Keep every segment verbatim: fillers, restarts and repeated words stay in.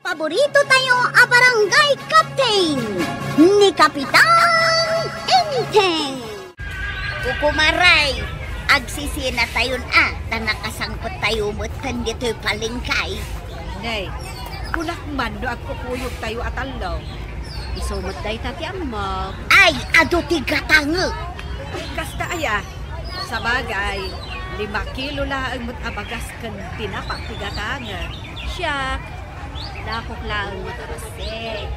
Paborito tayo a barangay captain, ni Kapitan Enteng. Kukumaray, agsisina tayon a, ta nakasangpet tayo met ken ditoy palengke. Nay, kunak man no agkukuyog tayo a tallo. Isu met dayta ti ammok. Ay, adu ti gatangek. Kasta aya, sabagay, lima kilo laeng met a bagas ken tinapa ti gatangek. Siak, dakok laeng met a bassit.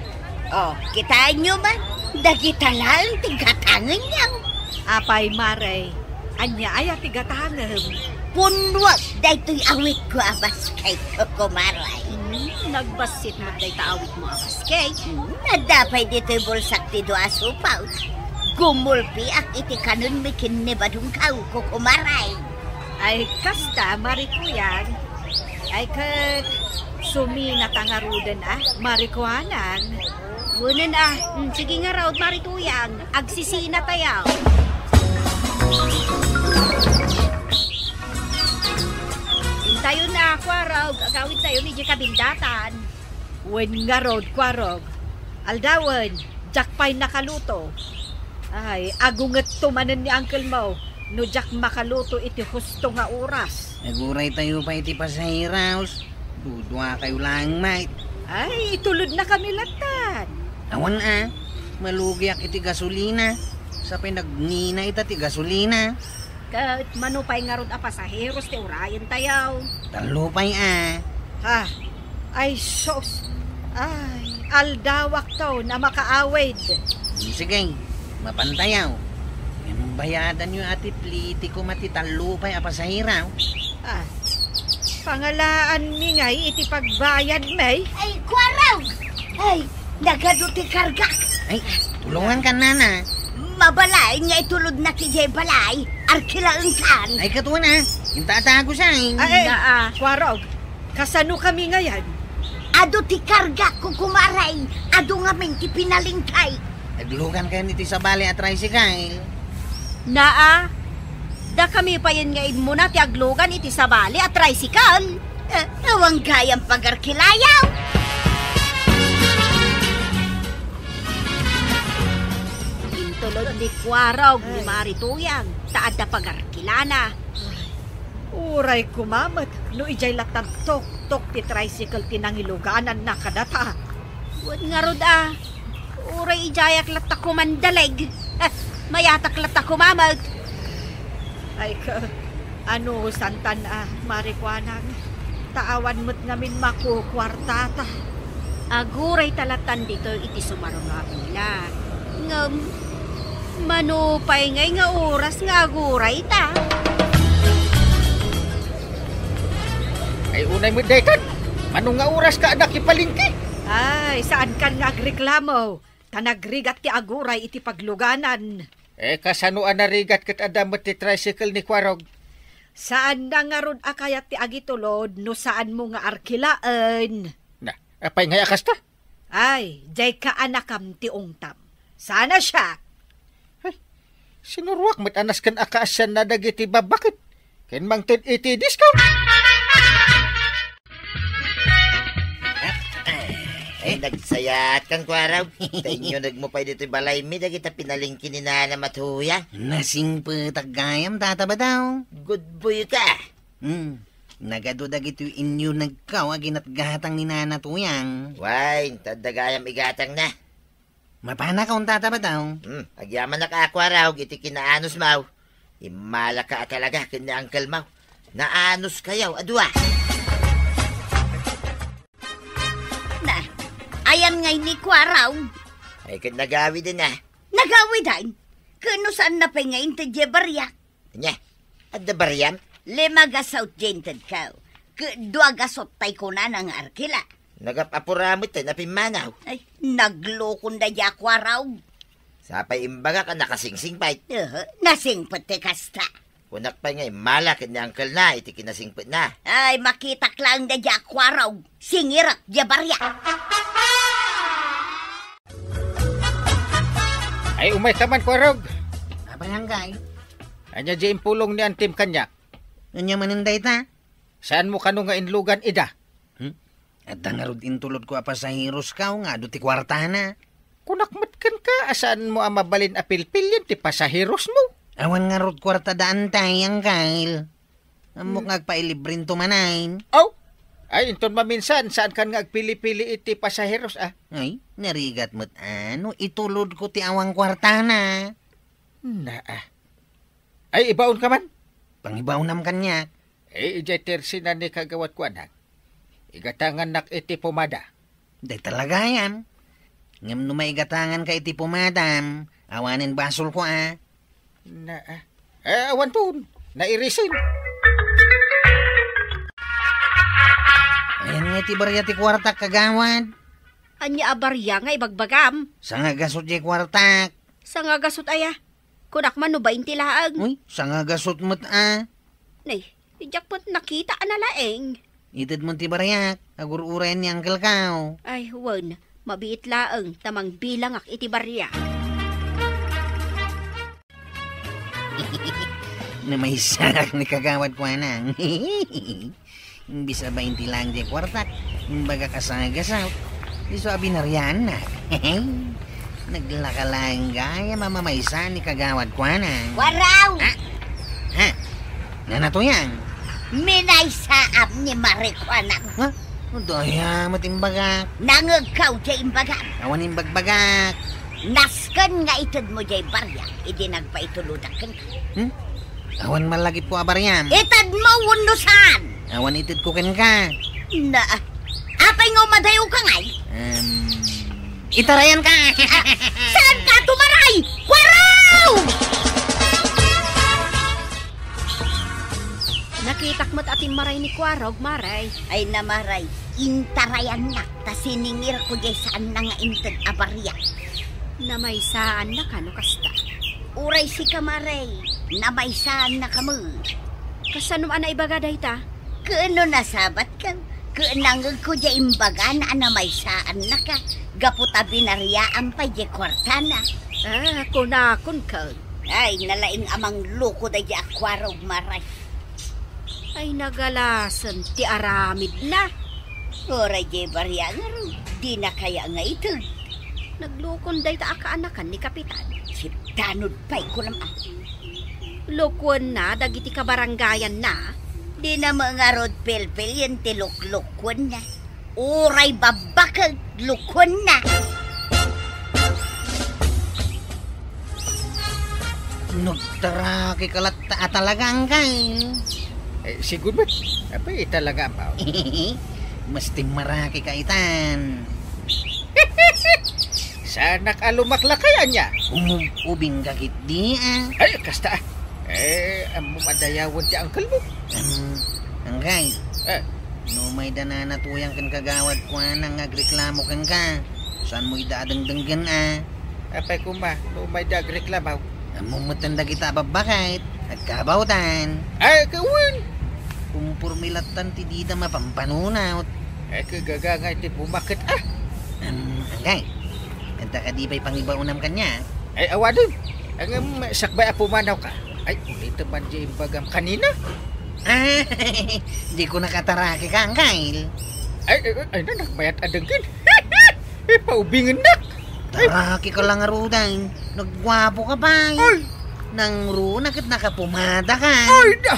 Oh, kitaenyo man, dagita laeng ti gatangenyo. Apay, Mare, ania aya ti gatangem? Punnuak daytoy awitko a basket, Kukumaray. Hmm, nagbassit met dayta awitmo a basket? Hmm, adda pay ditoy bulsak ti dua a supaw. Gumulpiak iti kanenmi ken ni Badongko, Kukumaray. Ay, kasta, Mare Tuyang. Ay, ket, suminata ngaruden a, Mare Kuanang. Wen a, mm, sige ngarud, Mare Tuyang, agsisina tayo. Intayon a, Kuarog, agawid tayo ni di kabindatan. Wen ngarud, Kuarog, aldawen, diak pay nakaluto. Ay, agungetto manen ni uncle mo no diak makaluto iti husto nga oras. Aguray tayo pay iti pasahero. Dudua kayo laeng, mate. Ay, itulod na kami latan. Awan a, malugiak iti gasolina. Sapay nagngina ita ti gasolina. Ket mano pay ngarud a pasaheros ti urayen tayo? Tallo pay a. Ha? Ay, sus. Ay, aldawak to na makaawid. Sige, mapan tayo. Ngem bayadanyo a ti pliti ko mati tallo pay a pasahero. Ah, pangalaanmi ngay iti pagbayad, May? Ay, Kuarog! Ay, nagadu ti kargak. Ay, tulungan ka, nana. Mabalaen nga itulod na ti jay balay. Arkilaen kan. Ay, katuan a. Intatago sa. Ay, ay, Naa. Kuarog, kasano kami ngayan? Adu ti kargak, Kukumaray. Adu ngamin ti pinalingkay. Naglugan kayo iti sabali a tricycle. Naa, dakami payen nga immuna ti aglugan iti sabali a tricycle. Eh, awan gayam pagarkilayaw. Intulod ni Kuarog ni Mari Tuyang, ta adda pagarkilana. Uray kumamet no ijay latta toktok ti tricycle ti nangilugananna kadata. Wen ngarud a, uray ijayak latta kumandaleg. Eh, mayatak latta kumamet. Ay, ka, ano, santan a, Mari Kuanang, ta awan met ngamin makukuartata. Aguray ta latan ditoy iti sumaruno a bilang. Ngem, mano pay ngay nga oras nga aguray ta? Ay, unay met daytan. Mano nga oras ka a nakipalengke? Ay, saan kan nga agreklamo? Ta nagrigat ti aguray iti pagluganan. Eh, kasano a narigat ket adda met ti tricycle ni Kuarog? Saan na ngarud a kayat ti agitulod no saan mo nga arkilaen? Na, apay ngay a kasta? Ay, jay kaanakam ti ungtam. Sana siak. Ay, sinuruak met a nasken a kaasianna dagiti babakit. Ken mangted iti discount. Eh, nagsayaat kan Kuarog. Ta inyo nagmupay ditoy balaymi dagita pinalengke ni Nana Matuya. Nasingpetak gayam, Tata Bataw. Good boy ka. Hmm. Nagadu dagitoy inyo nagkaw a ginatgatang ni Nana Tuyang. Way, inta adda gayam igatang na. Mapanakon, Tata Bataw. Hmm, agyamanak a Kuarog iti kinaanus maw. Immalaka a talaga ken ni Uncle maw. Naanus kayaw a dua. Na, ayan ngay ni Kuarog. Ay, ket nagawiden a. Nagawiden? Ken no saan na pay nga inted diay bariak? Ania? Adda bariam? Lima gasot diay intedko. Ket dua gasot tay kunana nga arkila. Nagap-apura met tay napimmanaw. Ay, naglukon daydiay a Kuarog. Sapay imbagak a nakasingsing pay. Aha, nasingpet ti kasta. Kunak pay nga immala ken ni Uncle na iti kinasingpetna. Ay, makitak laeng daydiay a Kuarog. Singirek diay bariak. Ay, umay ka man, Kuarog. Apay, Angkay? Ania diay impulong ni Antim kaniak? Ania manen dayta? Saanmo kano nga inlugan ida? Hmm? Adda ngarud intulodko a pasaherosko nga adu ti kuartana. Kunak met kenka a saanmo a mabalin a pilpilien ti pasaherosmo. Awan ngarud kuarta da antay, Angkel. Ammok Hmm. nga agpailibrento manen. Aw! Ay, inton maminsan, saankan nga agpili-pili iti pasaheros, a? Ay, narigat met, a, no itulodko ti awan kuartana. Na, a. Ay, ibaonka man. Pangibaonam kaniak. Eh, idiay tersina ni Kagawad Kuanang. Igatangannak iti pomada. Dayta la gayam. Ngem no maigatanganka iti pomadam, awanen basolko, a. Na, a. Eh, awanton. Nairisen. Ayan nga iti baria ti kuartak, kagawad. Ania a baria nga ibagbagam? Sangagasut diay kuartak. Sangagasut aya? Kunak man no bainti laeng. Uy, sangagasut met, a. Nay, diak met nakita a nalaeng. Itedmon ti bariak, agur-urayen ni Uncle Kao. Ay, wen, mabiit laeng ta mangbilangak iti baria. Namaysaak ni Kagawad Kuanang. Imbes a bainti laeng diay kuartak, imbagak a sangagasut. Isu a binariannak. Naglaka laeng gayam a mamaysa ni Kagawad Kuanang. Kuaraw! Ah? Ha? Nanatuyang? Minaysaam ni Mare Kuanang. Ha? Dayta met imbagak. Nangngegkaw diay imbagam. Awan imbagbagak. Nasken nga itedmo diay bariak idi nagpaitulodak kenka. Hmm? Awan malagipko a bariam. Itedmo wenno saan? Awan itedko kenka. Na, apay nga umadayoka ngay? Em, itarayanka. Ah, saanka tumaray? Kuaraw! Nakitak met a timmaray ni Kuarog, Mare. Ay na, Mare, intarayannak ta siningirko diay saanna nga inted a bariak. Namaysaannaka no kasta. Uray sika, Mare, namaysaannaka met. Kasanom a naibaga dayta? Ket no nasabatka, ket nangngegko diay imbagana a namaysaannaka, gapu ta binariaam pay diay kuartana. Ah, kunakon ket. Ay, nalaing a mangloko daydiay a Kuarog, Mare. Ay, nagalasen ti aramidna. Uray diay bariak ngarud, dina kaya nga ited. Naglukon dayta a kaanakan ni Kapitan. Siptanod pay kunam a. Lukuenna dagiti kabarangayanna. Dina met ngarud pilpilien ti luklukuenna. Uray babbakek, lukuenna. Nagtarakika latta a talaga, Angkel. Eh, sigud met. Apay, talaga, ampaw. Mas timmarakika itan. Saanak a lumaklakay ania? Umub-ubingka ketdi, a. Ay, kasta, a. Eh, ammom a dayawen ti angkelmo. Em, Angkay. Eh. No mayda nanatuyang ken Kagawad Kuanang nga agreklamo kenka, saanmo ida a dengdenggen, a. Apay koma, no mayda agreklamo? Ammom metten dagita a babbaket, agkabawtan. Ay, kawen! Kumporme lattan ti dida mapampanunot. Ay, kagagangay ti bumaket, a. Em, Angkay. Adda kadi pay pangibaonam kaniak? Ay, awanen. Ngem sakbay a pumanawka. Ay, ulitem man diay imbagam kanina. Ah, di ko nakatarakika, Angkay. Ay, ay, ay, na, nagmayat a denggen. Ipaubingennak. Tarakika la ngaruden. Nagguapoka pay. Ay. Nangruna ket nakapumadaka. Ay, na.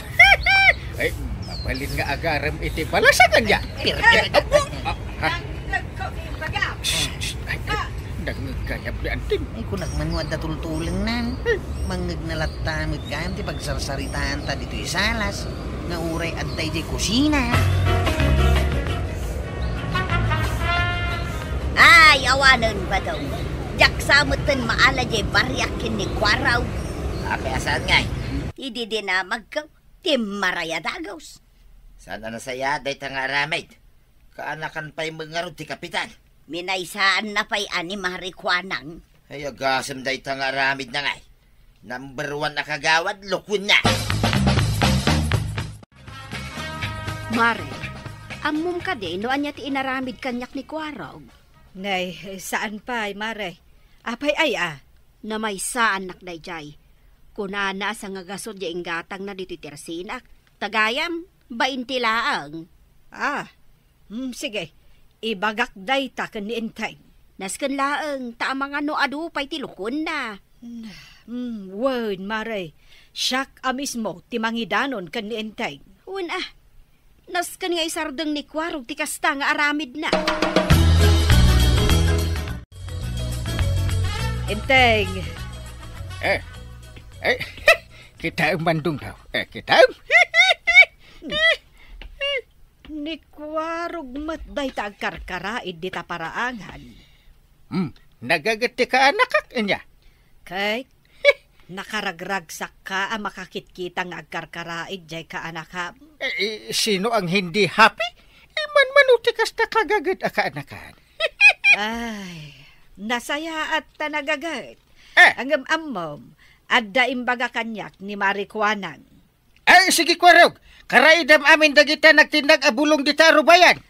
Ay, mabalin nga agarem iti balasangan ya. Pirti. Ay, apo. Ah, ha? Nagkakaibaga. Shh, shh, ay, ay, nangngeg gayam ni Anting. Ay, kunak man no adda tultulengnan. Mangngegna latta met gayam ti pagsarsaritaanta ditoy salas nga uray adda idiay kusina. Ay, awanen, Badong. Diak sa metten maala diay bariak ken ni Kuaraw. Apay a saan ngay? Idi dinamagko, timmaray a dagus. Saan a nasayaat dayta nga aramid? Kaanakan pay met ngarud ti kapitan. Minaysaanna pay a ni Mare Kuanang. Ay, agasem dayta nga aramidna ngay. Number one a kagawad, lukuenna. Mare, ammom kadi no ania ti inaramid kaniak ni Kuarog? Nay, saan pay, Mare. Apay aya? Namaysaannak daydiay. Kunana a sangagasut diay inggatangna ditoy tersinak. Ta gayam, bainti laeng. Ah, hmm, sige. ibagak dayta ken ni Enteng. Nasken laeng, ta amangan no adu pay ti lukuenna. Hmm, wen, mare. Siak a mismo ti mangidanon ken ni Enteng. Wen, ah. Nasken nga isardeng ni Kuarog ti kasta nga aramidna. Enteng. Eh, eh, kitaem, Mandung, daw. Eh, kitaem. Ni Kuarog met dayta agkarkaraid dita paraangan. Hmm, nagaget ti kaanakak, ania? Kay, nakaragragsakka a makakitkita nga agkarkaraid jay kaanakam. Eh, eh, sino ang hindi happy? Imanmano ti kasta kagaget a kaanakan. Ay, nasayaat ta nagaget. Eh. Ngem ammom, adda imbaga kaniak ni Mari Kuanang. Ay, sige, Kuarog. Karaidam amin dagita nagtinnag a bulong dita a rubayan.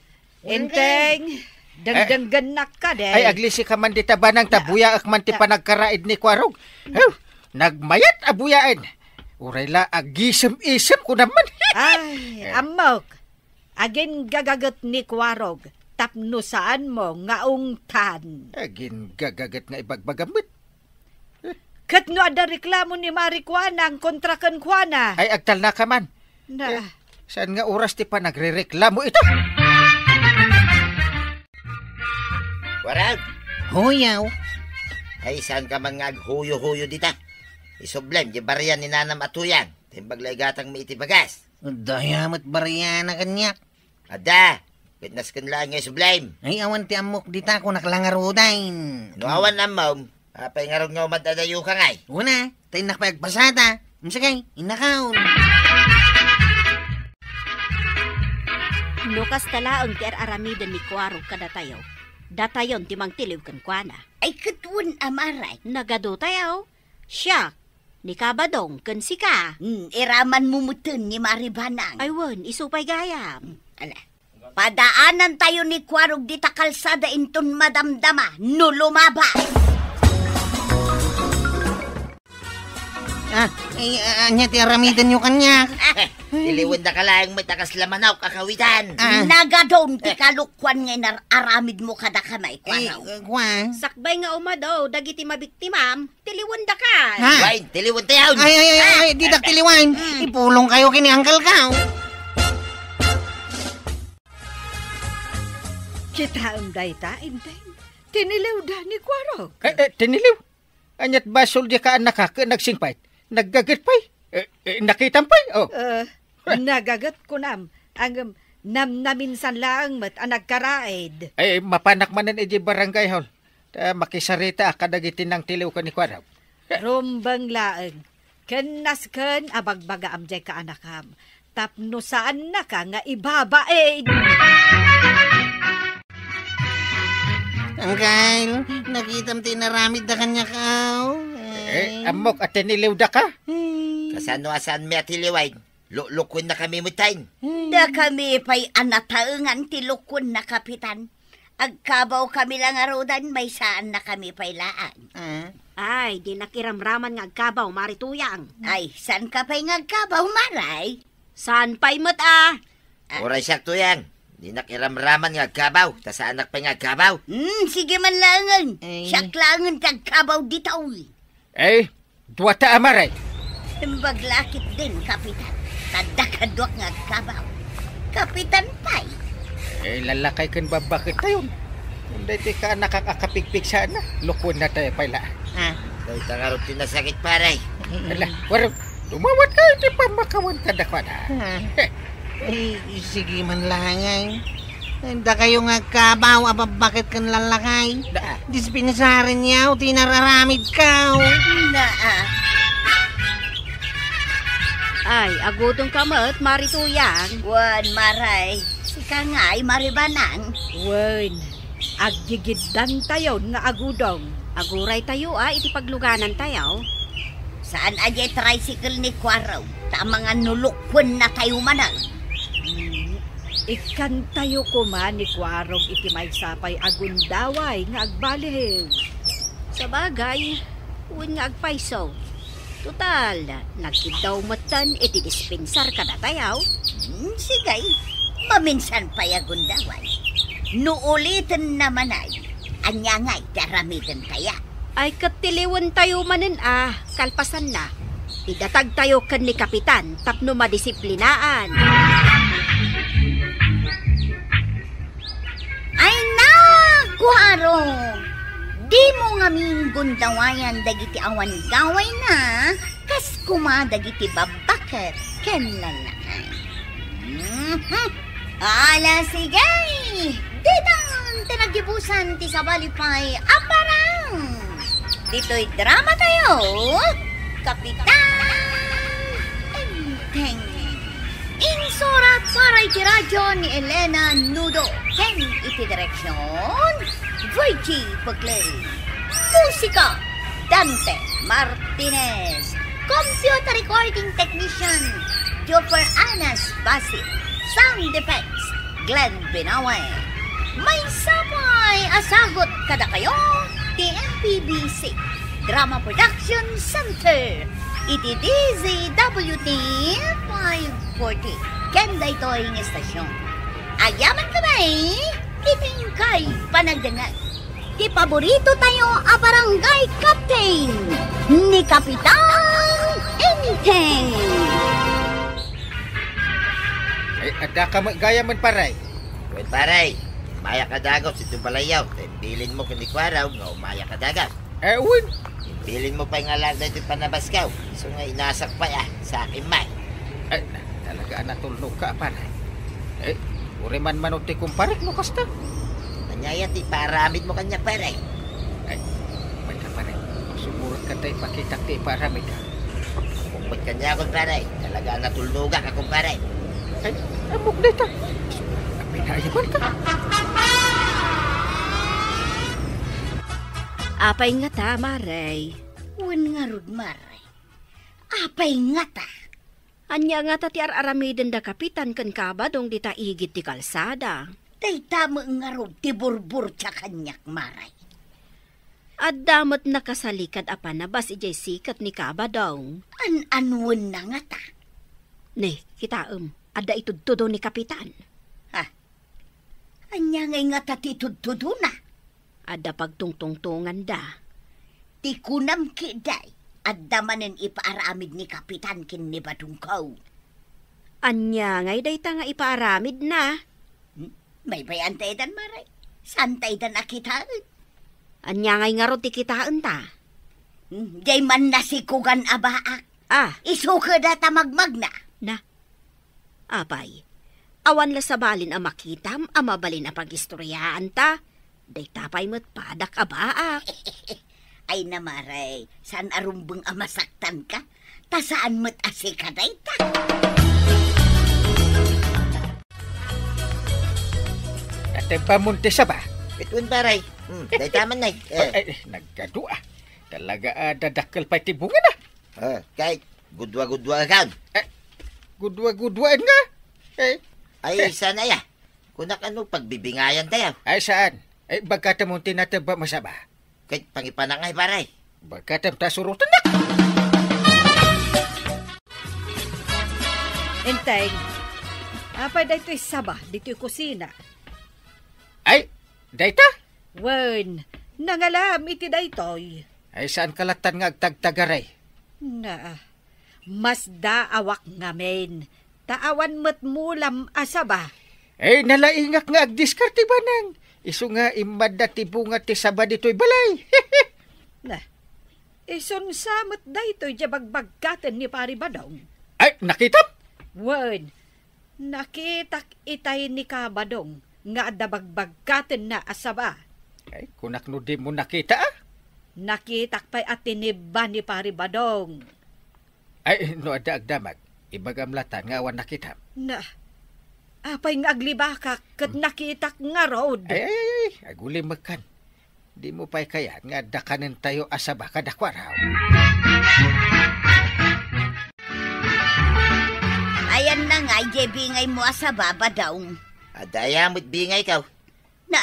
Enteng, dengdenggennak kadi. Ay, aglisi ka man dita, Banang, ta buyaek man ti panagkaraid ni Kuarog. Hew, nagmayat a buyaen. Uray la agisem-isem ko naman. Ay, ammok. Aginnagaget ni Kuarog tapno saanmo nga ungtan. Aginnagaget nga ibagbagam met. Ket no adda reklamo ni Mari Kuanang kontra kenkuana? Ay, agtalna ka man. Na. Eh, saan nga oras ti panagrereklamo ita? Warag! Huyaw! Ay, saan ka man nga aghuyo-huyo dita? Isublem, di barian ni nanam a tuyang. Timbag la igatang mi iti bagas. Daya met bariana kaniak. Adda, ket nasken laeng nga isublem. Ay, awan ti ammok dita, kunak la ngaruden. No awan ammom, apay ngarud nga umadadayo ka ngay? Una, ta innak pay agpasada. Umsakay, innakaon. No kasta laeng ti ar-aramiden ni Kuarog kadatayo, datayon ti mangtiliw kenkuana. Ay, ket wen a, mare. Nagadu tayo. Siak, ni Kabadong ken sika. Hmm, iramanmo metten ni Mari Banang. Ay wen, isu pay gayam. Hmm, ala. Padaanantayo ni Kuarog dita kalsada inton madamdama no lumabas. Ah, ay, ah, ania ti aramidenyo kaniak? Tiliwendaka laeng met a kasla manok a kawitan. Ah. Nagadun ti kalokuan nga inar-aramidmo kadakami, Kuarog. Ay, ah, kua? Sakbay nga umadu dagiti mabiktimam, tiliwendaka. Ha? Wen, tiliwentayon. Ay, ay, ay, ay, didak tiliwen. Mm. Ipulongkayo ken ni Uncle Kao. Kitaem dayta, Enteng. Tiniliwda ni Kuarog. Eh, eh, tiniliw? Ania't basol di kaanakak ket nagsingpet? Naggaget pay? Eh, eh, nakitam pay? Oh. Eh, nagaget kunam. Ngem namnaminsan laeng met a nagkaraid. Eh, mapanak manen idiay barangay hall. Ta makisaritaak kadagiti nangtiliw ken ni Kuarog. Rumbeng laeng. Ken nasken a bagbagaam diay kaanakam tapno saannaka nga ibabain. Angkel, nakitam ti inaramidda kaniak, aw. Eh, ammok a tiniliwdaka? Ay. Kasano a saanmi a tiliwen? Lu-, lukuennakami metten. Ay. Dakami pay a nataengan ti lukuenna, Kapitan. Agkabawkami la ngaruden, maysaannakami pay laeng. Ah? Ay, dinak iramraman nga agkabaw, Mari Tuyang. Ay, saanka pay nga agkabaw, Maray? Saan pay met, ah? Ah. Uray siak, Tuyang. Dinak iramraman nga agkabaw, ta saanak pay nga agkabaw. Hmm, sige man laengen. Ay. Siak laengen ti agkabaw ditoy. Eh, Duata a Maray. Imbag la ketdin, Kapitan. Tadda kaduak nga agkabaw. Kapitan pay. Eh, lallakay ken babbaketayon. Daytoy kaanakak a kapigpigsaanna. Lukuennatayo pay la. Ah. Dayta ngarud ti nasakit, pare. Ala, warem, dumawat ka iti pammakawan kadakuada. Ah. Eh. Ay, sige man laeng. Dakayo nga agkabaw a babbaket ken lallakay. Da- Dispensarinyo ti inararamidko. Naa. Ay, agudongka met, Mari Tuyang. Wen, Maray. Sika ngay, Mari Banang. Wen, aggigiddantayon nga agudong. Aguraytayo a iti pagluganantayo. Saan a diay tricycle ni Kuarog, ta amangan no lukuennatayo manen. Hmm, ikkantayo koma ni Kuarog iti maysa pay a gundaway nga agbaliw. Sabagay, wen nga agpayso. Total, nagkiddaw metten iti dispensar kadatayo. Hmm, sige. Maminsan pay a gundaway. No ulitenna manay, ania ngay ti aramidentayo? Ay, ket tiliwentayo manen a, kalpasanna, idatagtayo ken ni Kapitan tapno madisiplinaan. Ay, nakuaro! Dimo ngamin gundawayan dagiti awan gawayna, kas koma dagiti babbaket ken lalaen. Mhm. Ala, sige! Ditan ti naggibusan ti sabali pay a parang! Ditoy dramatayo, Kapitan Enteng. Insurat para iti radyo ni Elena Nudo ken iti direksion, Virgie Paglen. Musika, Dante Martinez. Computer recording technician, Joffer Anas Basit. Sound effects, Glenn Binawe. Maysa pay a sagut kadakayo ti M P B C Drama Production Center iti D Z W T five forty ken daytoy nga estasion. Agyamankami iti inkay panagdengngeg. Ti paboritotayo a barangay captain, ni Kapitan Enteng. Ay, adda ka met gayamen, pare. Wen, pare, umaya ka dagus iti balayyo. Imbilinmo ken ni Kuarog nga umaya ka dagus. Eh, wen. Imbilinmo pay nga alag daytoy panabasko. Isu nga inasak pay, a, sa akin man. Ay, talaga a natulnog ka, pare. Eh, uray man mano ti kumparek no kasta. Ania ti ipaaramidmo kaniak, pare? Ay, mayta, pare. Sumurotka ta ipakitak ti ipaaramidka. Ammok met kaniakon, pare. Talaga a natulnogak a kumpare. Ay, ammok dayta. Apay nga ayabanka? Apay ngata, Mare? Wen ngarud, Mare. Apay ngata? Ania ngata ti ar-aramiden da Kapitan ken Kabadong dita igid ti kalsada? Dayta met ngarud ti burburtia kaniak, Mare. Adda met nakasalikad a panabas idiay siket ni Kabadong. An-anuenna ngata? Ne, kitaem, adda itudtudo ni Kapitan. Ha? Ania ngay ngata ti itudtudona? Adda pagtungtungtonganda. Ti kunam ketdi, adda manen ipaaramid ni Kapitan ken ni Badongko. Ania ngay dayta nga ipaaramidna? Hmm? Baybay-anta itan, Mare. Saanta itan a kitaen. Ania ngay ngarud ti kitaenta? Hmm, diay mannasikogan a baak. Ah. Isu keda ta magmagna. Na, Apay, awan la sabalin a makitam a mabalin a pagistoriaanta? Dayta pay met padak a baak. Ay na, Mare, saan a rumbeng a masaktanka? Ta saan met a sika dayta. Natebamon ti saba? Ket wen, pare. Hmm, dayta man, nay. Eh. Ay, ay, nagadu a. Talaga a dadakkel pay ti bungana. Ah, kay gudua-guduakan. Eh, gudua-guduaan nga. Eh. Ay, eh. Saan aya? Kunak, ano, pagbibingayan tayo? Ay, saan? Eh, bagkatem ti natebam a saba. Kay pangipanak ngay, pare. Bagkatem ta surotennak. Enteng, apay daytoy saba ditoy kusina? Ay, dayta? Wen, nangalam iti daytoy. Ay, saan ka lattan nga agtagtagaray? Na, masdaawak ngamin, ta awan met mulam a saba. Eh, nalaingak nga agdiskarte, Banang. Isu nga immadda ti bunga ti saba ditoy balay. Na, isun sa met daytoy diay bagbagkaten ni Pari Badong. Ay, nakitam? Wen, nakitak itay ni Kabadong nga adda bagbagkatenna a saba. Ay, kunak no dimo nakita, a? Nakitak pay a tinibba ni Pari Badong. Ay, no adda agdamag, ibagam latan nga awan nakitam. Na, apay nga aglibakak ket nakitak ngarud? Ay, ay, ay, ay, agulimekkan. Dimo pay kayat nga adda kanentayo a saba kadakuada? Ayanna ngay diay bingaymo a saba, Badong? Adda aya met bingayko? Na,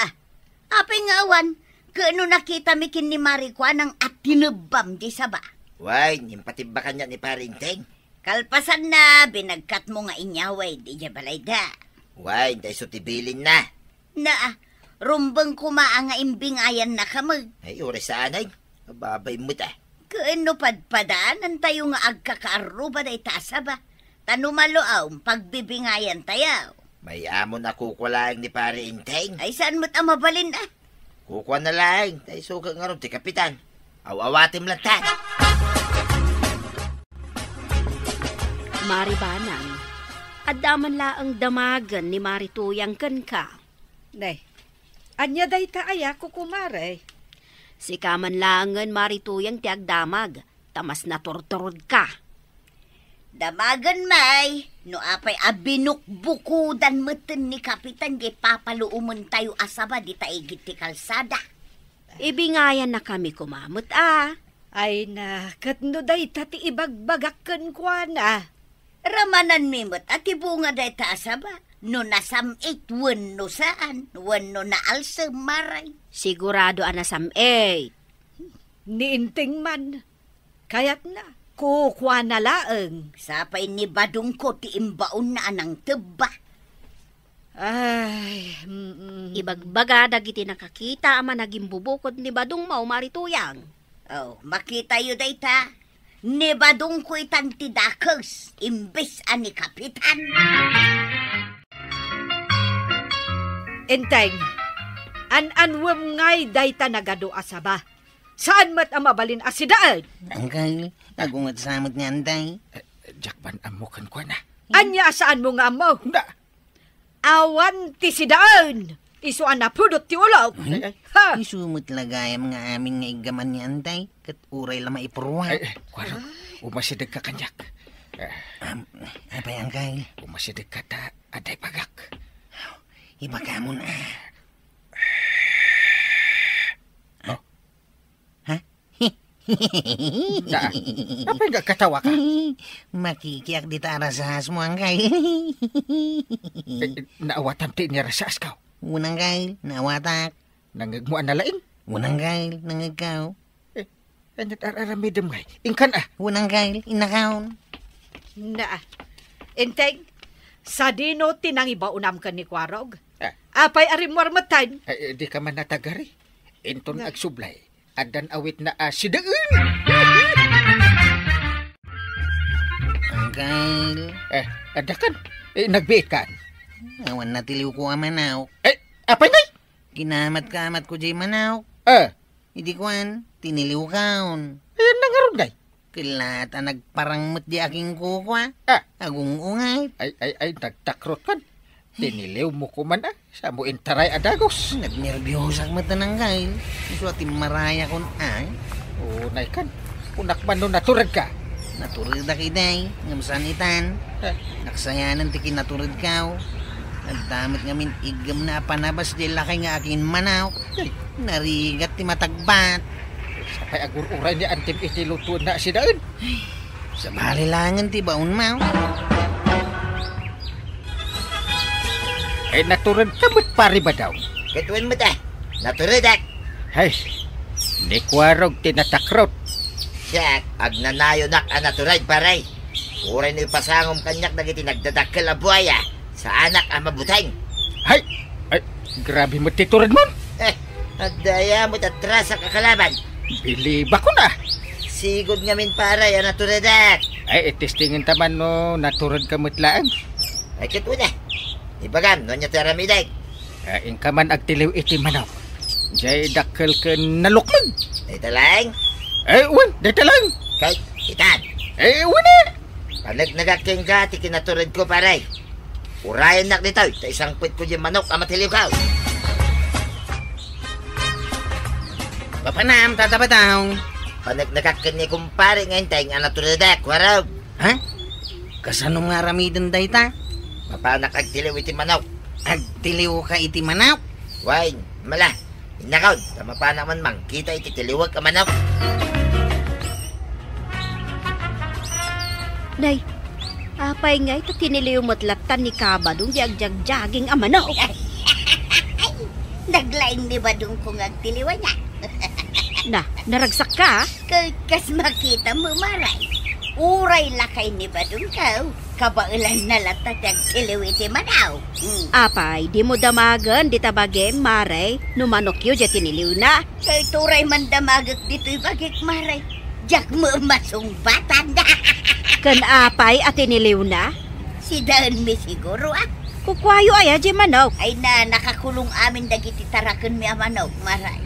apay nga awan? Ket no nakitami ken ni Mari Kuanang a tinebbam diay saba? Wen, impatibba kaniak ni Pari Enteng. Kalpasanna, binagkatmo nga inyawid idiay balayda. Wen, ta isu ti bilinna. Na, Rumbeng koma a nga imbingayannaka met. Ay, uray saan ay. Ababay met, ah. Ken no padpadaanantayo nga agkakaarruba dayta a saba, ta no maluam, pagbibingayantayo. Mayamon a kukua laeng ni Pare Enteng. Ay, saan met a mabalin, ah? Kukuana laeng, ta isu ket ngarud ti kapitan. Aw-awatem latta. Mari Banang, adda man laeng damagen ni Mari Tuyang kenka. Nay, ania dayta aya, kukumare? Sika man laengen, Mari Tuyang, ti agdamag, ta mas naturturodka. Damagen, May, no apay a binukbukodan metten ni Kapitan diay papaluomentayo a saba dita igid ti kalsada. Ibingayannakami koma met a. Ay na, ket no dayta ti ibagbagak kenkuana. Ramananmi met a ti bunga dayta a saba, no nasam-it wenno saan, wenno naalsem, Mari. Sigurado a nasam-it. Ni Enteng man, kayatna, kukuana laeng. Sapay ni Badongko ti imbaonna a nangtebba. Ay, mm, mm. Ibagbaga dagiti nakakita a managimbubukod ni Badongmo, Mari Tuyang. Oh, makitayo dayta. Ni Badongko itan ti dakes, imbes a ni Kapitan. Enteng, an-anwem ngay dayta nagadu a saba. Saan met a mabalin a sidaen? Angkel, nagunget sa met ni Antay. Eh, diak man ammo kenkuana. Ania a saanmo nga ammo? Na, Awan ti sidaen, isu a napudot ti ulok. Ay, ay. Ha! Isu met la gayam nga amin nga iggaman ni Antay, ket uray la maipurruak. Ay, ay, kuaro, umasidegka kaniak. Eh. Am, apay, Angkel? Umasidegka ta adda ibagak. Ibagamon, ah. Oh. Ha? Na, apay nga katawa ka? Makikiak dita a rasasmo, Angkel. Eh, naawatam ti inyarasaasko? Wen, Angkel, naawatak. Nangegmo a nalaing? Wen, Angkel, nangegko. Eh, ania ti ar-aramidem ngay? Inkan, ah. Wen, Angkel, innakon. Na, Enteng, sadino ti nangibaonam ken ni Kuarog? Ah. Apay a rimmuar metten? Eh, eh, dika man natagari. Inton agsublay, addan awitna a sidaen. Angkel. Eh, adda kan? Eh, nagbiit kan? Awan natiliwko a manok. Eh, apay ngay? Kinamat-kamatko jay manok. Eh. Idi kuan, tiniliwkon. Ayan na ngarud ngay? Kellat a nagparang met di aking kukua. Ah. Agung-unget. Ay, ay, ay, nagtakrot kan. Tiniliwmo koman, ah. Samo intaray a dagus. Nagnerbiosak met, Angkel. Isu a timmarayakon, ay. Unay kan. Kunak man no naturedka. Naturedak idi, ngem saan itan. Eh. Naksayanan ti kinaturedko. Adda met ngamin iggemna a panabas di lakay nga akin manok. Ay. Narigat ti matagbat. Sapay agur-uray ni Antim iti lutoenna a sidaen. Ay, sabali laengen ti baonmo. Ay, naturedka met, Pari Badong. Ket wen met, ah. Naturedak. Hay, ni Kuarog ti natakrot. Siak, agnanayonak a natured, pare. Uray no ipasangom kaniak dagiti nagdadakkel a buaya, saanak a mabuteng. Hay! Ay, grabe met ti turedmon. Eh, adda aya met a trasak a kalaban. Bilibakon, ah. Sigud ngamin, pare, a naturedak. Ay, itestingenta man no naturedka met laeng. Ay, ket wen, ah. Ibagam, no ania ti aramidek. Ah, inka man agtiliw iti manok. Jay dakkel ken nalukmeg. Dayta laeng? Eh, wen, dayta laeng. Kay, itan. Eh, wen, eh. Paneknekak kenka ti kinaturedko, pare. Urayennak ditoy, ta isangpetko diay manok a matiliwko. Papanam, Tata Badong. Paneknekak ken ni kumpare nga Enteng a naturedek, Kuarog. Ha? Kasano nga aramiden dayta? Mapanak agtiliw iti manok. Agtiliwka iti manok? Wen, mala. Innakon, ta mapanak man mangkita iti tiliwek a manok. Nay, apay ngay ta tiniliw met latta ni Kabadong di agjagjaging a manok? Naglaing ni Badongko nga agtiliw aya. Na, naragsakka, ah? Ka-, kas makitam, Maray. Uray lakay ni Badongko, Kabaelanna latta ti agtiliw iti manok. Hmm. Apay, dimo damagen dita bagim, Mare, no manokyo diay tiniliwna? Kay turay man damagek ditoy bagik, Mare. Diak met masungbatan. Ken apay a tiniliwna? Sidaenmi siguro, a. Kukuayo aya diay manok? Ay na, nakakulong amin dagiti tarakenmi a manok, Mare.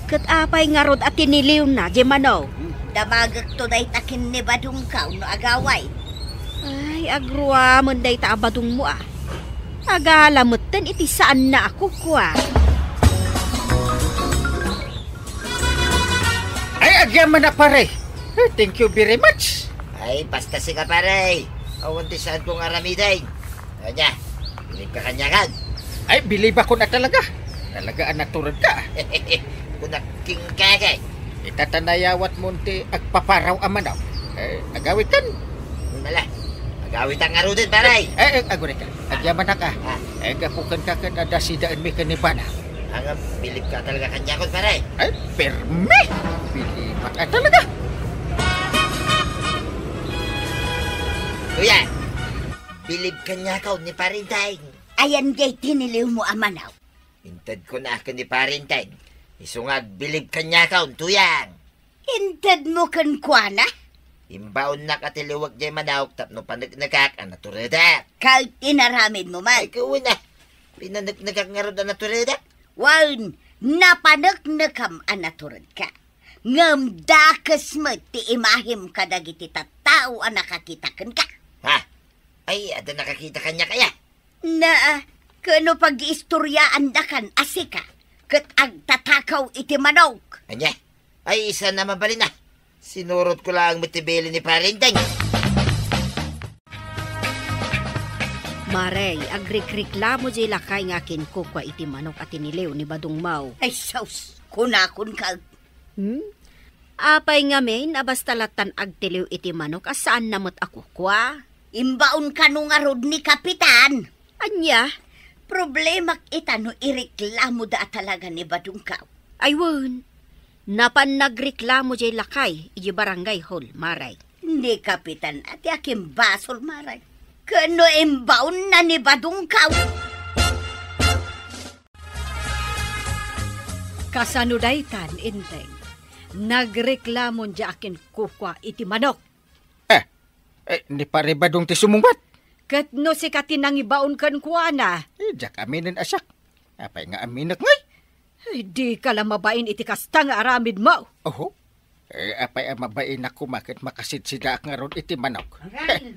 Ket apay ngarud a tiniliwna diay manok? Damagekto dayta ken ni Badongkaw no agaway. Ay, agruamen dayta a badongmo, a. Agala metten iti saanna a kukua. Ay, agyamanak, pare. Eh, thank you very much. Ay, basta sika, pare. Awan ti saanko nga aramiden. Ania, bilibka kaniak? Ay, bilibakon a talaga. Talaga a naturedka. Kunak kenka, kay. Ita ta nayawatmo ti agpaparaw a manok. Eh, agawidkan. Ala, agawidkan ngaruden, pare. Eh, eh, agurayka. Agyamanak, a. Ah. Eh, gapu kenka ket adda sidaenmi ken ni Bana. Ngem, bilibka talaga kaniak, pare. Ay, permi! Bilibak a talaga. Kuya, bilib kaniak ni Pare Enteng. Ayan diay tiniliwmo a manok? Intedkon a ken ni Pare Enteng. Isu nga agbilib kaniak, Tuyang. Intedmo kenkuana? Imbaonnak a tiliwek diay manok tapno paneknekak a naturedak. Ket inaramidmo met? Ay, wen a. Pinaneknekak ngarud a naturedak? Wen, napaneknekam a naturedka. Ngem dakes met ti imahem kadagiti tattao a nakakita kenka. Ha? Ay, adda nakakita kaniak aya? Naa, ken no pag-iistoriaandakan a sika ket agtatakaw iti manok. Ania? Ay, saan a mabalin a. Sinurotko laeng met ti bilin ni Pare Enteng. Mare, agrikriklamo diay lakay nga akinkukua iti manok a tiniliw ni Badongmo. Ay, sus! Kunakon ka. Hmm? Apay ngamin a basta lattan agtiliw iti manok a saanna met a kukua? Imbaon kano ngarud ni Kapitan. Ania? Problemak ita no ireklamoda a talaga ni Badongkaw. Ay wen, napan nagreklamo diay lakay idiay barangay hall, Mare. Ni Kapitan a ti akimbasol, Mare. Ken no imbaonna ni Badongkaw. Kasano daytan, Enteng? Nagreklamon diay akinkukua iti manok. Eh, eh, ni Pare Badong ti sumungbat. Ket no sika ti nangibaon kenkuana? Eh, diak aminen a siak. Apay nga aminek ngay? Ay, dika la mabain iti kasta nga aramidmo. Oho. Eh, apay a mabainak koma ket makasidsidaak ngarud iti manok. Mapan.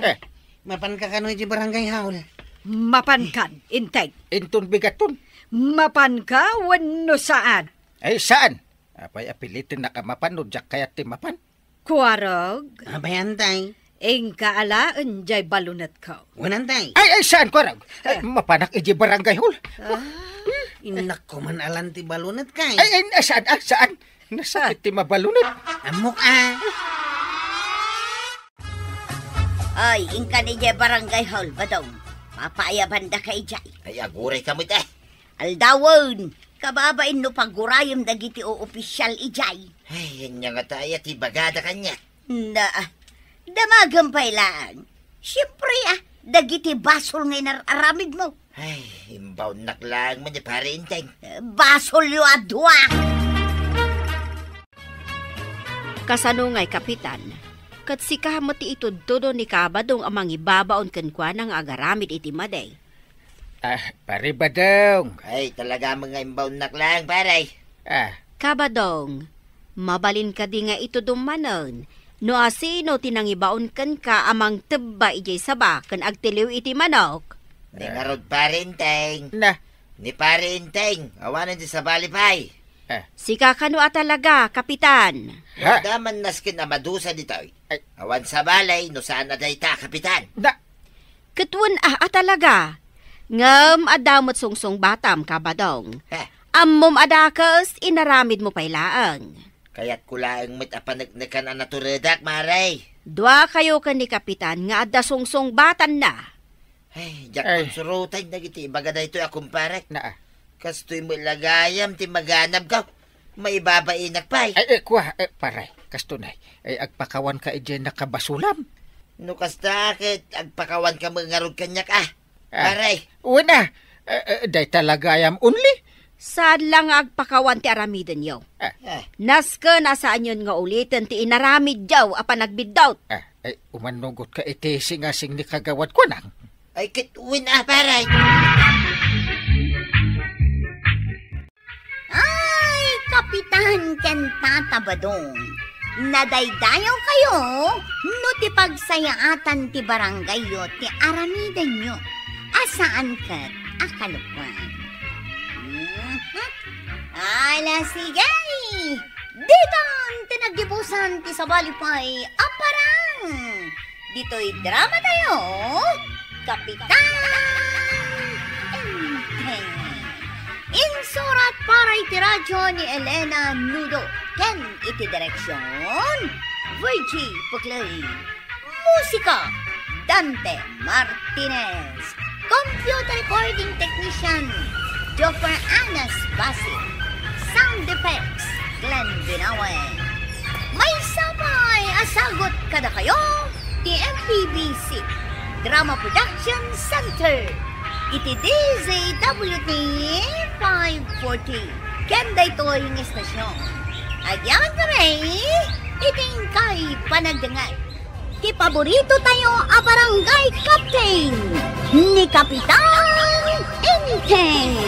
Eh. Mapanka kano iti barangay hall? Mapankan, Enteng. Inton bigaton. Mapanka wenno saan? Ay, saan? Apay a pilitennak a mapan no diak kayat ti mapan? Kuarog. Apay, Enteng? Inka alaen diay balonetko. Wen, Enteng. Ay, ay, saan, kuarog? Ay, ah, mapanak idiay barangay hall. Ah, innak ko man alan ti balonet kay. Ay, ay, ah, saan, ah, saan? Nasakit ti mabalonet. Ammok, ah. Ay, inkan idiay barangay hall, Badong. Papaayabandaka idiay. Ay, aguray ka met, eh. Aldawen, kababain no pagurayem dagiti oopisial idiay. Ay, ania ngata aya ti ibagada kaniak? Na, damagem pay laeng. Siempre, ah, dagiti basol nga inar-aramidmo. Ay, imbaonnak laeng met ni Pare Enteng. Eh, basolyo a dua. Kasano ngay, Kapitan? Ket sika met ti itudtudo ni Kabadong a mangibabaon kenkuana nga agaramid iti madi? Ah, Pare Badong. Ay, talaga nga imbaonnak laeng, pare. Ah. Kabadong, mabalin kadi nga itudom manen no asino ti nangibaon kenka a mangtebba idiay saba ken agtiliw iti manok? Ni ngarud, Pare Enteng. Na. Ni Pare Enteng, awanen ti sabali pay. Ah. Sika kano a talaga, Kapitan? Ha? Adda man nasken a madusa ditoy. Ay. Awan sabali no saan a dayta, Kapitan. Da. Ket wen a, a talaga. Ngem adda met sungsungbatam, Kabadong. Heh. Ammom a dakes, inaramidmo pay laeng. Kayatko laeng met a paneknekan a naturedak, Mare. Duakayo ken ni Kapitan nga adda sungsungbatanna. Ay, diak Ay. konsuroten dagiti ibaga daytoy a kumparek. Naa. Kastoy met la gayam ti maganabko. Maibabainak pay. Ay, eh, kua, eh, pare, kastoy nay. Ay, agpakawanka idiay nakabasolam. No kasta, ket agpakawanka met ngarud kaniak, a. Ah, pare. Wen a. Eh, eh, dayta la gayam only. Saan la nga agpakawan ti aramidenyo. Ah. Eh. Nasken a saanyon nga uliten ti inaramidyo a panagbiddut. Ah, eh, umannugotka iti singasing ni Kagawad Kuanang. Ay, ket wen a, pare. Ay, Kapitan ken Tata Badong, nadaydayawkayo no ti pagsayaatan ti barangayyo ti aramidenyo a saan ket a kalokoan. Mhm. Ala, sige! Ditan ti naggibusan ti sabali pay a parang! Ditoy drama tayo, Kapitan Enteng. Insurat para iti radyo ni Elena Nudo ken iti direksyon, Virgie Puclay. Musika, Dante Martinez. Computer recording technician, Joffer Anas Basit. Sound effects, Glenn Binawen. Maysa pay a sagut kadakayo ti M P B C Drama Production Center iti D Z W T five forty. Ken daytoy nga estasyon, agyaman kami iti inkay panagdengngeg ti paborito tayo a barangay captain, ni Kapitan Enteng.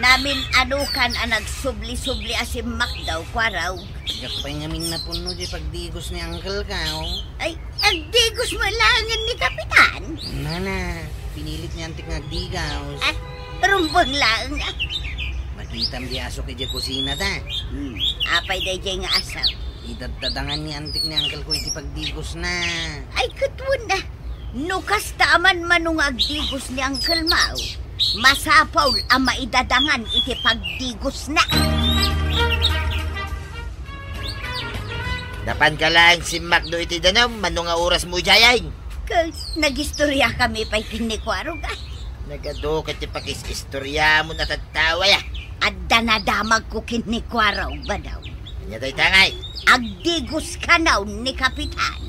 Namin-anukan a nagsubli-subli a simmakdaw, Kuaraw. Diak pay ngamin napunno ti pagdigos ni Uncle Kao. Ay, agdigos met laengen ni Kapitan? Nana, pinilit ni Antik nga agdigos. Ah, rumbeng laeng, ah. Makitam di asok idiay kusina ta. Hmm, apay daydiay nga asok? Idaddadangan ni Antik ni Uncle ko iti pagdigosna. Ay, ket wen a. No kasta a manmano nga agdigos ni Uncle Mao, masapul a maidadangan iti pagdigosna. Napanka laeng simmakdo iti danum, mano nga orasmo idiay? Ket nagistoriakami pay ken ni Kuarog, a. Nagadu ket ti pakis-istoriamon a tattao, aya. Adda nadamagko ken ni Kuarog, Badong. Ania dayta ngay? Agdigos kano ni Kapitan.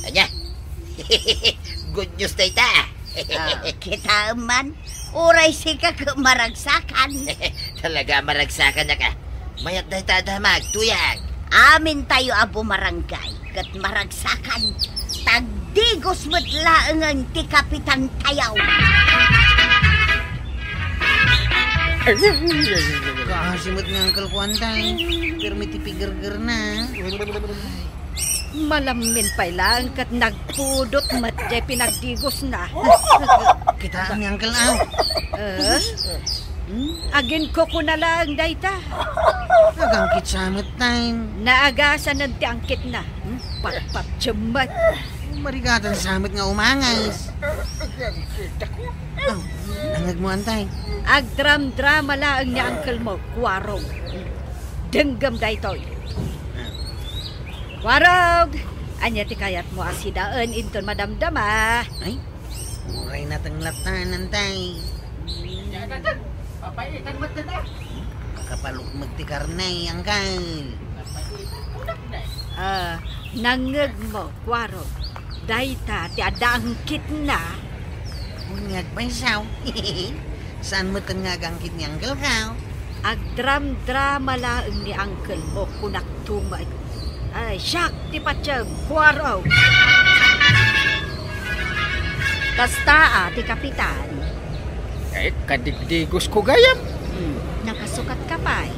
Ania? Good news dayta. Ah, kitaem man, uray sika ket maragsakan. Talaga a maragsakan a ka. Mayat dayta a damag, tuyag. Amintayo a bumarangay ket maragsakan. Tagdigos met laengen ti kapitantayo. Kaasi met ni Uncle Kuan, tay. Pirmi ti pigergerna. Malammin pay laeng ket nagpudot met diay pinagdigosna. Kitaem ni Uncle, a. Eh? Hmm? Aginkukuna laeng dayta. Agangkit sa met, tay. Naagasan ti angkitna. Hmm? Patpatiem met. Marigatan sa met nga umangas. Ah, nangngegmo, tay. Agdramdrama laeng ni Uncle mo, Kuarog. Denggem daytoy. Kuarog, ania ti kayatmo a sidaen inton madamdama? Ay, uray nateng latta, tay. Papaitan met dada. Makapalukmeg ti karne, Uncle. Ah, nangngegmo, Kuarog. Dayta ti adda angkitna. Wen nga agpaysaw. Saan met nga agangkit ni Uncle Kao? Agdramdrama laeng ni Uncle mo, kunak tumet. Ay, siak ti patiem, Kuarog. Kasta a ti kapitan. Ay, kadigdigos ko gayam. Hmm, nakasukat ka pay.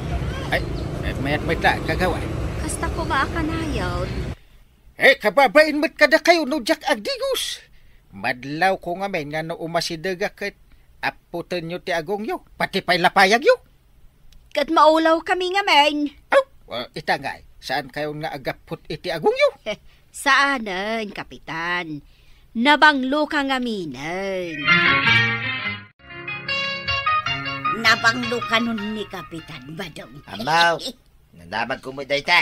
Ay, ay, mayat met la, kagawad. Kasta koma a kanayon. Eh, kababain met kadakayo no diak agdigos. Madlawko ngamin nga no umasidegak ket apputenyo ti agongyo, pati pay lapayagyo. Ket maulaw kami ngamin. Aw, ah, ita ngay, saan kayon nga agapput iti agongyo? Saanen, Kapitan. Nabanglo ka ngaminen. Nabanglo kanon ni Kapitan, Badong. Amaw, nadamag ko met dayta.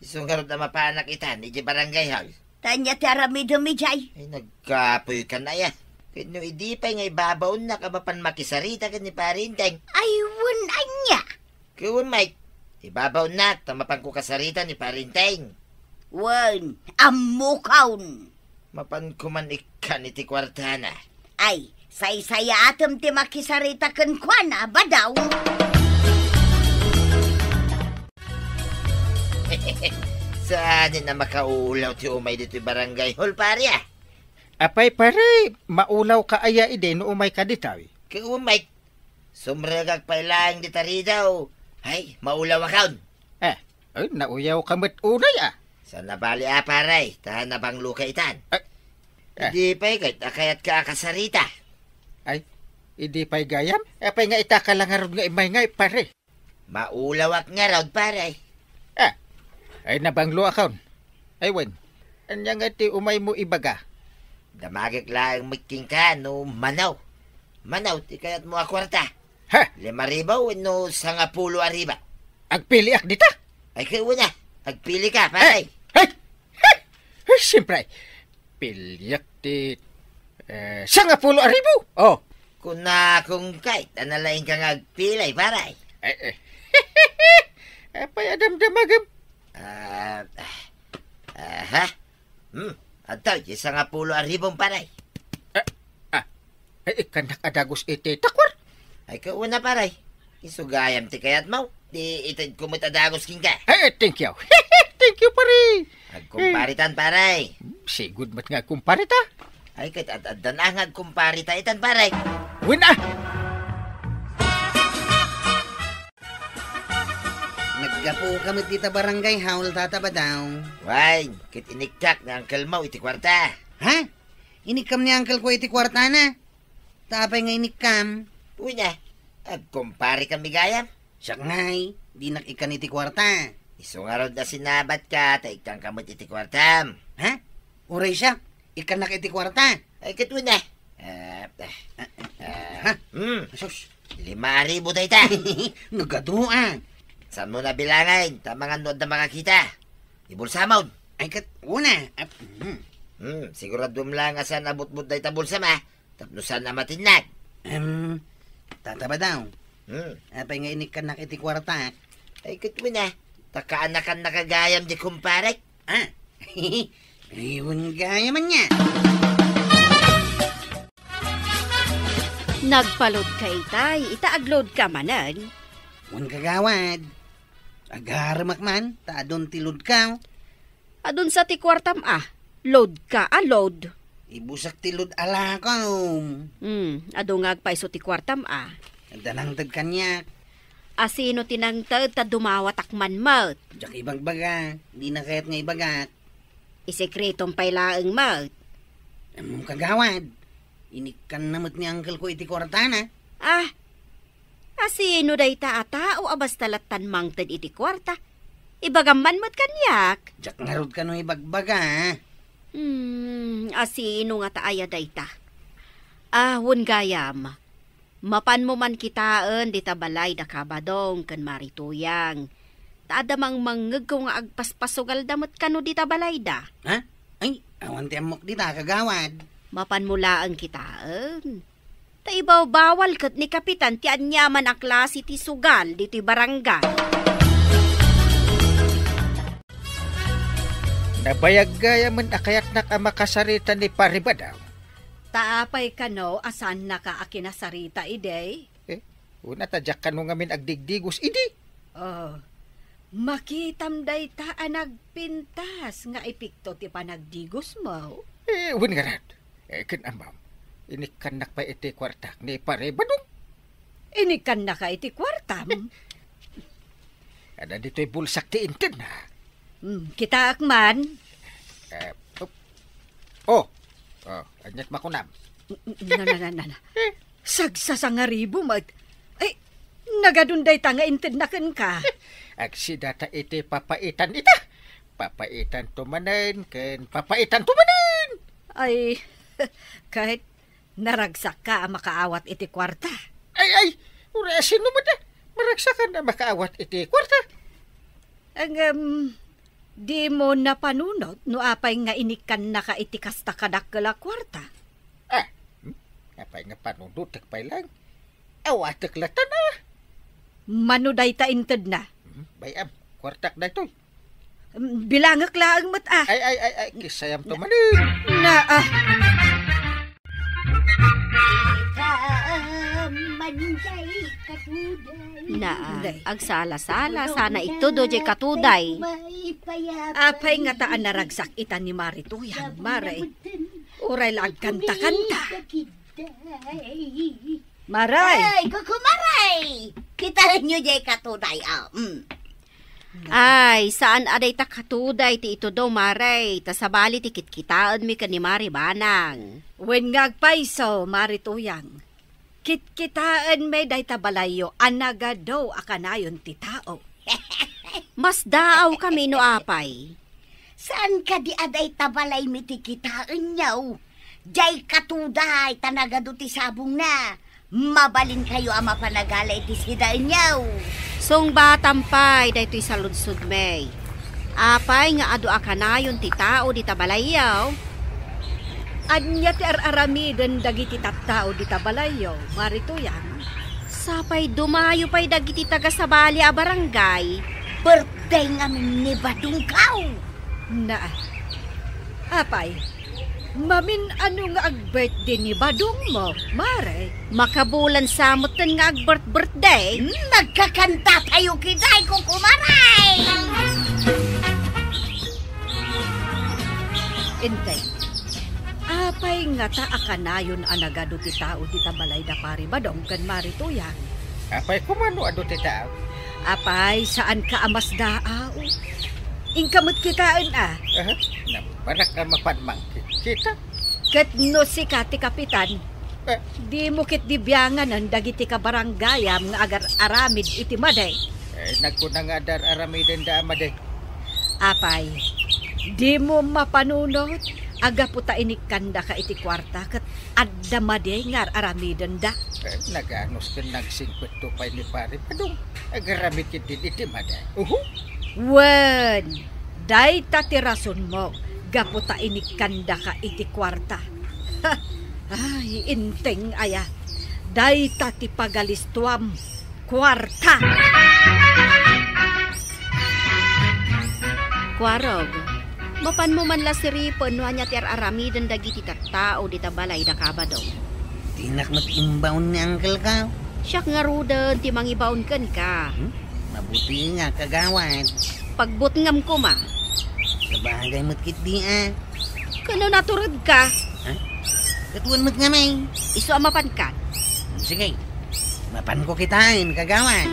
Isu ngarud a mapanak itan, iti barangay hall. Ania ti aramidem idiay? Ay, nagkapoy ka na ya. Ket no idi pay nga ibabaonnak a mapan makisarita ken ni Pare Enteng. Ay, wen ania? Ket wen met, ibabaonnak ta mapanko kasarita ni Pare Enteng. Wen, ammokon. Mapanko man ikkan iti kuartana. Ay, saysayaatem ti makisarita kenkuana, Badong. Saan a makaulaw ti umay ditoy barangay hall, pare, a? Apay, pare, maulawka aya idi no umayka ditoy? Ket umay, sumrekak pay laeng dita ridaw. Ay, maulawakon. Eh, ay, nauyawka met unay, a. Saan a bali, a, pare, ta nabangloka itan. Ay, eh. Idi pay ket a kayatka a kasarita. Ay, idi pay gayam? Apay nga itaka la ngarud nga immay ngay, pare? Maulawak ngarud, pare. Ah, ay, nabangloakon. Ay, wen, ania nga ti umaymo ibaga? Damagek laeng met kenka no mano. Mano ti kayatmo a kuarta? Ha? Lima ribu wenno sangapulo a ribu? Agpiliak dita? Ay, ket una, agpilika, pare. Ay, ay, ay, siyempre, piliak ti, eh, sangapulo a ribu. Oh. Kunakon kay, ta nalaingka nga agpili, pare. Eh, eh. Apay a damdamagem? Ah, ah, aha. Hmm, adtoy, ti sangapulo a ribum, pare. Ah, ah. Ay, ikkannak a dagus iti takwar. Ay, ket una, pare. Isu gayam ti kayatmo. Di itedko met a dagus kenka. Ay, thank you. Thank you, pare. Agkumparitan, pare. Sigud met nga agkumparita. Ay, ket ad-addan a nga agkumparita itan, pare. Wen, a. Naggapuka met dita barangay hall, Tata Badong. Wen, ket inikkak ni uncle mo iti kuarta. Ha? Inikkam ni uncle ko iti kuartana? Ta apay nga inikkam? Una, agkumparekami gayam. Siak ngay, dinak ikkan iti kuarta. Isu ngarud a sinabatka, ta ikkanka met iti kuartam. Ha? Uray siak, ikkannak iti kuarta. Ay, ket una. Ah, ah, ah, ha? Hmm. Asus. Lima a ribu dayta. Nagadu a. Saanmo nabilangan, ta mangan no adda makakita. Ibulsamon. Ay, ket una. Ah, hmm. Hmm, siguraduem laeng a saan a butbot dayta bulsam, a. Tapno saan a matinnag. Em, Tata Badong. Hmm. Apay nga inikkannak iti kuartak? Ay, ket una, ta kaanakannaka gayam di kumparek. Ah, wen gayam ania. Nagpa-load ka itay, ita ag-load ka manen. Wen, kagawad. Agaremak man, ta adun ti load ka. Adun sa ti kuartam a. Load ka a load. Ibusak ti load a lakom. Hmm, adu nga agpayso ti kuartam a. Adda nangted kaniak. Asino ti nangted ta dumawatak man met? Diak ibagbaga, dina kayat nga ibagak. Isekretom pay laeng met. Ammom, kagawad, inikkanna met ni uncle ko iti kuartana. Ah, asino dayta a tao a basta lattan mangted iti kuarta? Ibagam man met kaniak. Diak ngarud kano ibagbaga. Hmm, asino ngata aya dayta? Ah, wen gayam. Mapanmo man kitaen dita balay da Kabadong ken Mari Tuyang. Ta adda mangmangngegko nga agpaspasugalda met kano dita balayda. Ha? Ay, awan ti ammok dita, kagawad. Mapanmo laeng kitaen. Ta ibawbawal ket ni Kapitan ti aniaman a klase ti sugal ditoy barangay. Nabayag gayamen a kayatnak a makasarita ni Pare Badong. Ta apay kano a saannaka a kinasarita idi? Eh, una ta diak kano ngamin agdigdigos idi. Oh, makitam dayta a nagpintas nga epekto ti panagdigosmo. Eh, wen ngarud. Eh, ken ammom, inikkannak pay iti kuartak ni Pare Badong. Inikkannaka iti kuartam? Adda ditoy bulsak ti intedna. Hmm, kitaak man. Eh, op. Oh. Oh, aniat makunam? Na, na, na, na, na. Sagsasangaribo met. Ay, nagadun dayta nga intedna kenka. Agsidata iti papaitan ita. Papaitanto manen ken papaitanto manen. Ay, ket naragsakka a makaawat iti kuarta. Ay, ay, uray a sino met a maragsakan a makaawat iti kuarta? Ngem, dimo napanunot no apay nga inikkannaka iti kasta kadakkel a kuarta? Ah, hmm? Apay nga panunotek pay laeng? Awatek latta a. Mano dayta intedna? Hmm, bay-am, kuartak daytoy. Bilangek laeng met, ah. Ay, ay, ay, ay, kisayam to manen. Na, ah. Na, ah, agsala-sala, sana itudo jay katuday. Apay nga ta a naragsak ita ni Mari Tuyang, Mare. Uray la agkanta-kanta. Maray! Ay, kukumaray! Kitaenyo jay katuday, ah. Mm. Ay, saan a dayta katuday ti itudo, Maray, ta sabali ti kitkitaenmi ken ni Mari Banang. Wen nga agpayso, Mari Tuyang. Kitkitaenmi dayta balayyo a nagadu a kanayon ti tao. Masdaawkami no apay. Saan kadi a dayta balaymi ti kitaenyo? Jay katuday ta nagadu ti sabongna. Mabalinkayo a mapan a gala iti sidaenyo. Sungbatam pay daytoy saludsodmi. Apay nga adu a kanayon ti tao dita balayyo? Ania ti ar-aramiden dagiti tattao dita balayyo, Mari Tuyang? Sapay dumayo pay dagiti taga-sabali a barangay. Birthday ngamin ni Badongko. Na, apay, mamin-ano nga ag-birthday ni Badongmo, Mare? Makabulan sa metten nga ag-birth-birthday. Hmm, nagkakanta tayo kiday, kukumaray! Intay, apay ngata a kanayon a nagadu ti tao dita balayda, Pari Badong ken Mari Tuyang? Apay koma no adu ti tao? Apay, saanka a masdaaw? Inka met kitaen a. Aha, napanak a mapan mangkitkita. Ket no sika ti kapitan, eh, dimo ketdi bianganen dagiti kabaranggayam nga agar-aramid iti madi. Eh, nagkuna nga adar-aramidenda a madi. Apay, dimo mapanunot a gapu ta inikkandaka iti kuarta ket adda madi nga ar-aramidenda. Eh, naganus ken nagsingpetto pay ni Pari Badong. Agaramid ketdin iti madi. Uhu. Wen, dayta ti rasonmo gapu ta inikkandaka iti kuarta. Ay, inteng aya. Dayta ti pagalistuam. Kuarta. Kuarog, mapanmo man la siripen no ania ti ar-aramiden dagiti tattao dita balayda, Kabadong. Dinak met imbaon ni uncle-ko. Siak ngaruden ti mangibaon kenka. Hmm? Mabuti nga, kagawad. Pagbutngam koma. Sabagay met ketdi a. Ken no naturedka? Ha? Ket wen met ngamin. Isu a mapankan. Sige. Mapanko kitaen, kagawad.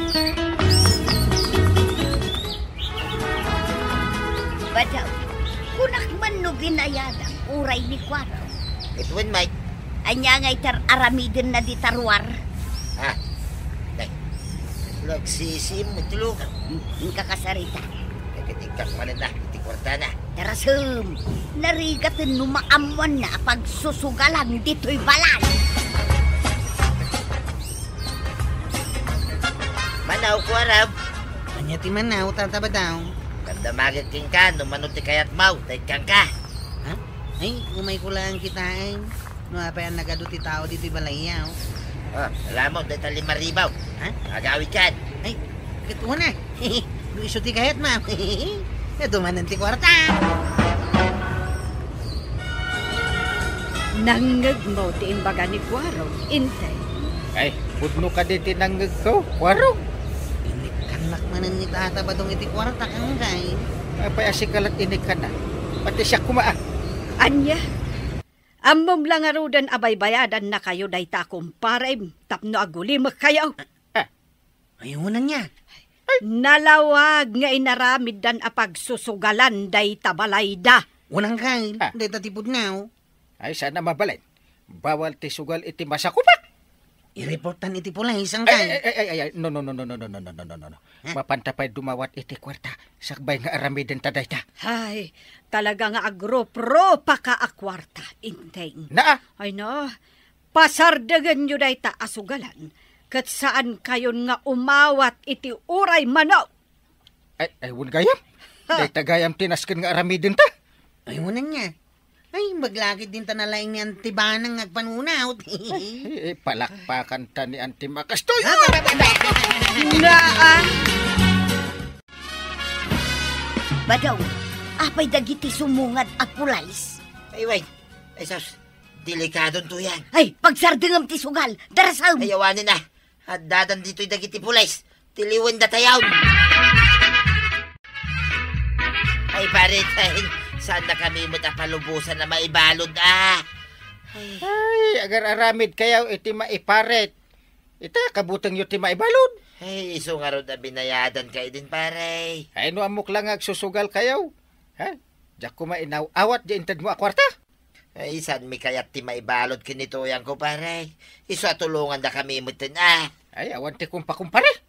Badaw, kunak man no binayadam uray ni Kuarog. Ket wen, Mike. Ania nga itar aramidenna dita ruar? Ah, day. Nagsisiim met ti luka. Inka kasarita. Ket ikkak manen na iti kuartana. Tarasem, narigaten no maammoanna a pagsusugalan ditoy balay. Manaw, Kuarog. Ania ti manaw, Tata Badaw? Damdamagek kenka no mano ti kayatmo, ta ikkanka. Ha? Ay, umayko laeng kitaen. No apay a nagadu ti tao ditoy balayyo. Ah, alamon, dayta lima ribu. Ha? Agawid kan. Ay, ket una. No isu ti kayatmo. Adu manen ti kuarta. Nangngegmo ti imbaga ni Kuarog, Inteng? Ay, pudno kadi ti nangngegko, Kuarog. Inikkannak manen ni Tata Badong iti kuarta, kangkay. Apay a sika la't inikkanna? Pati siak koma, ah. Ania? Ammom la ngaruden a baybayadannakayo dayta a kumparem tapno agulimekkayo. Ah. Ay, unanna. Nalawag nga inaramiddan a pagsusugalan dayta balayda. Unanka, ah, dayta ti pudno. Ay, saan a mabalin. Bawal ti sugal iti masakupak. Ireportan iti pulis, angkay. Ay, ay, ay, ay, ay, no, no, no. Ha? Mapanta pay dumawat iti kuarta, sakbay nga aramidenta dayta. Ay, talaga nga agruprupaka a kuarta, Inteng. Naa? Ay, no. Pasardengenyo dayta a sugalan, ket saankayon nga umawat iti uray mano. Ay, ay, wen gayam. Ha? Dayta gayam ti nasken nga aramidenta. Ay, wen ania. Ay, imbag la ketdin ta nalaing ni Auntie Banang nga agpanunot. Ay, ay, palakpakanta ni Auntie Makastoy. Naa. Badong, apay dagiti sumungad a pulays? Ay, way. Ay, sus. Delikadon to yan. Ay, pagsardengem ti sugal. Darasem. Ay, awanen a. Addadan ditoy dagiti pulays. Tiliwen datayon. Ay, pare, ten, saan na kami met a palubosan a maibalud, ah? Ay. Ay, agar-aramid kayo iti maiparet. Ita, kabutengyo ti maibalud. Ay, isu ngarud a binayadan kay din, pare. Ay, no ammok lang nga agsusugal kayo. Ha? Diak koma inaw-awat di intedmo a kwarta. Ay, saan mi kayat ti maibalud ken ni tuyangko, pare? Isu a tulongandakami metten, ah. Ay, awan ti kumpakumpare.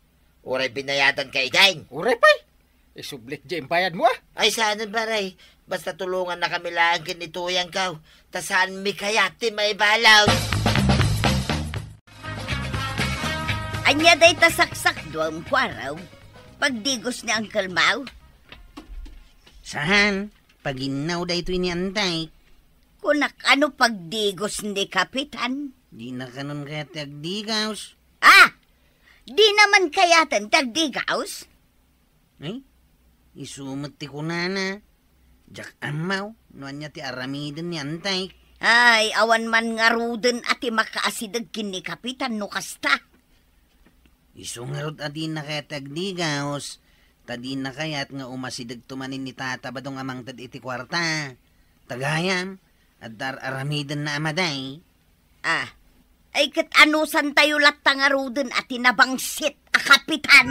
Uray binayadan kay din. Uray pay. Isublit di imbayadmo, ah. Ay, saanen, pare. Basta tulongannakami laeng ken ni tuyangko. Ta saan mi kayat ti maibalud. Ania dayta saksakduam, Kuarog? Pagdigos ni Uncle Mau? Saan? Paginnaw daytoy ni Anday. Kunak, ano pagdigos ni Kapitan? Di na kanon kayat ti agdigaws. Ah! Di naman kayaten ti agdigaws? Ay, isu met ti kunana. Diak ammaw no ania ti aramiden ni Anday. Ay, awan man ngaruden a ti makaasideg ken ni Kapitan no kasta. Isu ngarud a dina kayat ti agdigaws, ta dina kayat nga umasidegto manen ni Tata Badong a mangted iti kuarta. Ta gayam, adda ar-aramidenna a madi. Ah, ay ket anusantayo latta ngaruden a ti nabangsit a kapitan?